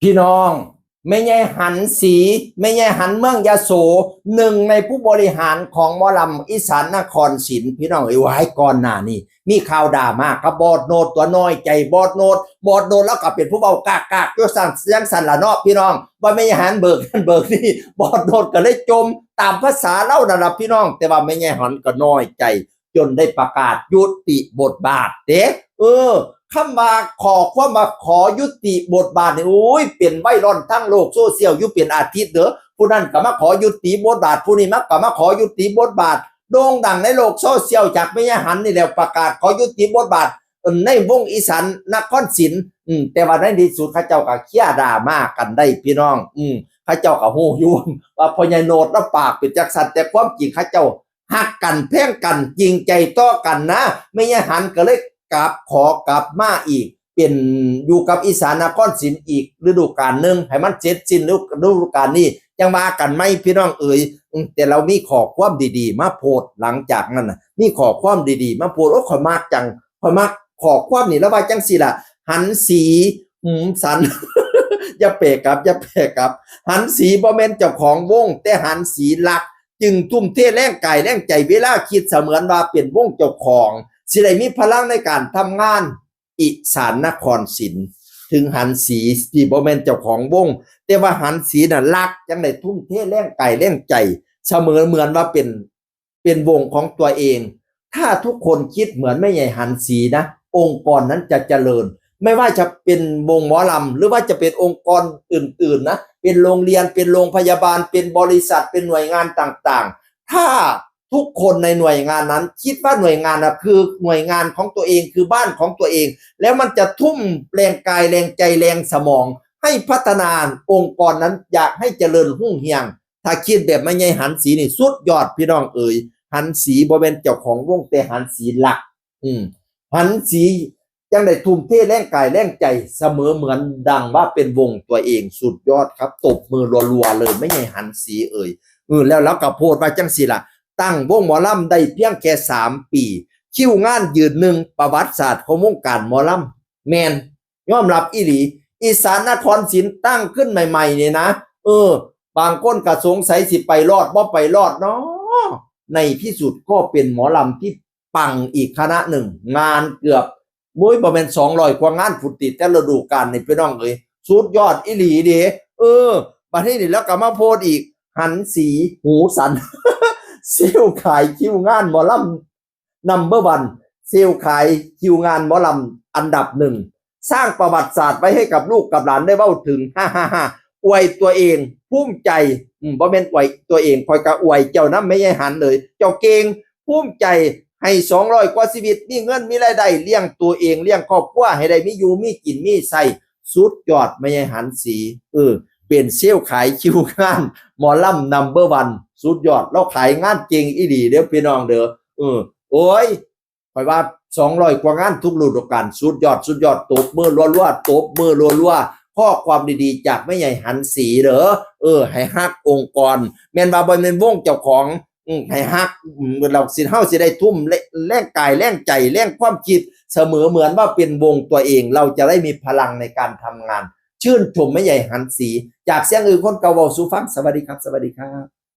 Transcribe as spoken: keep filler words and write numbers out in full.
พี่น้อง แม่ใหญ่หันศรี แม่ใหญ่หันเมืองยโส หนึ่งในผู้บริหารของหมอลำอีสานนครศิลป์ พี่น้องเอ้ย ว่าให้ก่อนหน้านี้ มีข่าวดราม่ากับบอสโนด ตัวน้อยใจบอสโนด บอสโนดแล้วก็เป็นผู้เว้ากากๆอยู่ซั่นจั่งซั่นล่ะเนาะพี่น้อง ว่าแม่ใหญ่หันเบิกนั่นเบิกนี่ บอสโนดก็เลยจม ตามภาษาลาวนั่นล่ะพี่น้อง แต่ว่าแม่ใหญ่หันก็น้อยใจ จนได้ประกาศยุติบทบาทเด้ เออ คำว่าขอความว่าขอยุติบทบาทนี่ โอ้ย เป็นไวรัลทั้งโลกโซเชียลอยู่เป็นอาทิตย์เด้อ ผู้นั้นก็มาขอยุติบทบาท ผู้นี้มาก็มาขอยุติบทบาท โด่งดังในโลกโซเชียลจากแม่ยายหันนี่แหละ ประกาศขอยุติบทบาท เอิ่ม ในวงอีสานนครศิลป์ อืม แต่ว่าในที่สุดเขาเจ้าก็เคลียร์ดราม่ากันได้พี่น้อง อืม เขาเจ้าก็ฮู้อยู่ว่าพ่อใหญ่โนดแล้วปากเป็นจั่งซั่น แต่ความจริงเขาเจ้าฮักกัน แพงกัน จริงใจต่อกันนะ แม่ยายหันก็เลยกลับ ขอกลับมาอีก เป็นอยู่กับอีสานนครศิลป์อีกฤดูกาลหนึ่ง ให้มันเสร็จสิ้นฤดูกาลนี้ จั่งว่ากันใหม่พี่น้องเอ๋ย อืม แต่เรามีข้อความดีๆมาโพสต์หลังจากนั้นน่ะ มีข้อความดีๆมาโพสต์ โอ้ ข้อยมักจัง ข้อยมักข้อความนี่ แล้วว่าจั่งซี่ล่ะ หันศรี หืม สัน อย่าแปลกครับ อย่าแปลกครับ หันศรีบ่แม่นเจ้าของวง แต่หันศรีรัก จึงทุ่มเทแรงกายแรงใจ เวลาคิดเสมือนว่าเป็นวงเจ้าของ สิได้มีพลังในการทำงาน อีสานนครศิลป์ ถึงหันศรีที่บ่แม่นเจ้าของวง แต่ว่าหันศรีน่ะรัก จั่งได้ทุ่มเทแรงกายแรงใจ เสมือนเหมือนว่าเป็น เป็นวงของตัวเอง ถ้าทุกคนคิดเหมือนแม่ใหญ่หันศรีนะ องค์กรนั้นจะเจริญ ไม่ว่าจะเป็นวงหมอลำ หรือว่าจะเป็นองค์กรอื่นๆนะ เป็นโรงเรียน เป็นโรงพยาบาล เป็นบริษัท เป็นหน่วยงานต่างๆ ถ้าทุกคนในหน่วยงานนั้นคิดว่าหน่วยงานนะคือหน่วยงานของตัวเอง คือบ้านของตัวเอง แล้วมันจะทุ่มแรงกายแรงใจแรงสมอง ให้พัฒนาองค์กรนั้นอยากให้เจริญรุ่งเรือง ถ้าคิดแบบแม่ใหญ่หันศรีนี่สุดยอดพี่น้องเอ๋ย หันศรีบ่แม่นเจ้าของวง แต่หันศรีรัก อืม หันศรีจั่งได้ทุ่มเทแรงกายแรงใจเสมอเหมือนดังว่าเป็นวงตัวเอง สุดยอดครับ ตบมือรัวๆเลยแม่ใหญ่หันศรีเอ๋ย เออ แล้วเราก็โพสต์ว่าจั่งซี่ล่ะ ตั้งวงหมอลำได้เพียงแค่สามปี คิวงานยืนหนึ่งประวัติศาสตร์ของวงการหมอลำ แม่น ยอมรับอีหลี อีสานนครศิลป์ตั้งขึ้นใหม่ๆนี่นะ เออ บางคนก็สงสัยสิไปรอดบ่ไปรอดเนาะ ในที่สุดก็เป็นหมอลำที่ปังอีกคณะหนึ่ง งานเกือบ โอ้ย บ่แม่นสองร้อยกว่างานพุ้นติ แต่ฤดูกาลนี่พี่น้องเอ๋ย สุดยอดอีหลีเด้ เออ บัดนี้นี่แล้วก็มาโพสต์อีก หันศรี หูสัน เซลล์ขายคิวงานหมอลำ number one เซลล์ขายคิวงานหมอลำอันดับหนึ่ง สร้างประวัติศาสตร์ไว้ให้กับลูกกับหลานได้เว้าถึง ฮ่าฮ่าฮ่า อวยตัวเอง ภูมิใจ อืม บ่แม่นอวยตัวเอง ข้อยก็อวยเจ้านำแม่ใหญ่หันเลย เจ้าเก่ง ภูมิใจ ให้สองร้อยกว่าชีวิต มีเงินมีรายได้ เลี้ยงตัวเอง เลี้ยงครอบครัว ให้ได้มีอยู่มีกินมีใช้ สุดยอดแม่ใหญ่หันศรี เออ เป็นเซลล์ขายคิวงานหมอลำ number one สุดยอด ลาวขายงานเก่งอีหลีเด้อพี่น้องเด้อ เออ โอ้ย ข้อยว่าสองร้อยกว่างานทุกฤดูกาล สุดยอด สุดยอด ตบมือรัวๆ ตบมือรัวๆ ข้อความดีๆ จากแม่ใหญ่หันศรีเด้อ เออ ให้ฮักองค์กร แม่นว่าบ่แม่นวงเจ้าของ อืม ให้ฮัก อืม เราสิ เฮาสิได้ทุ่มแร- แรงกาย แรงใจ แรงความคิด เสมอเหมือนว่าเป็นวงตัวเอง เราจะได้มีพลังในการทำงาน ชื่นชมแม่ใหญ่หันศรี จากเสียงอื่นคนเก่าเว้าสู่ฟัง สวัสดีครับ สวัสดีครับ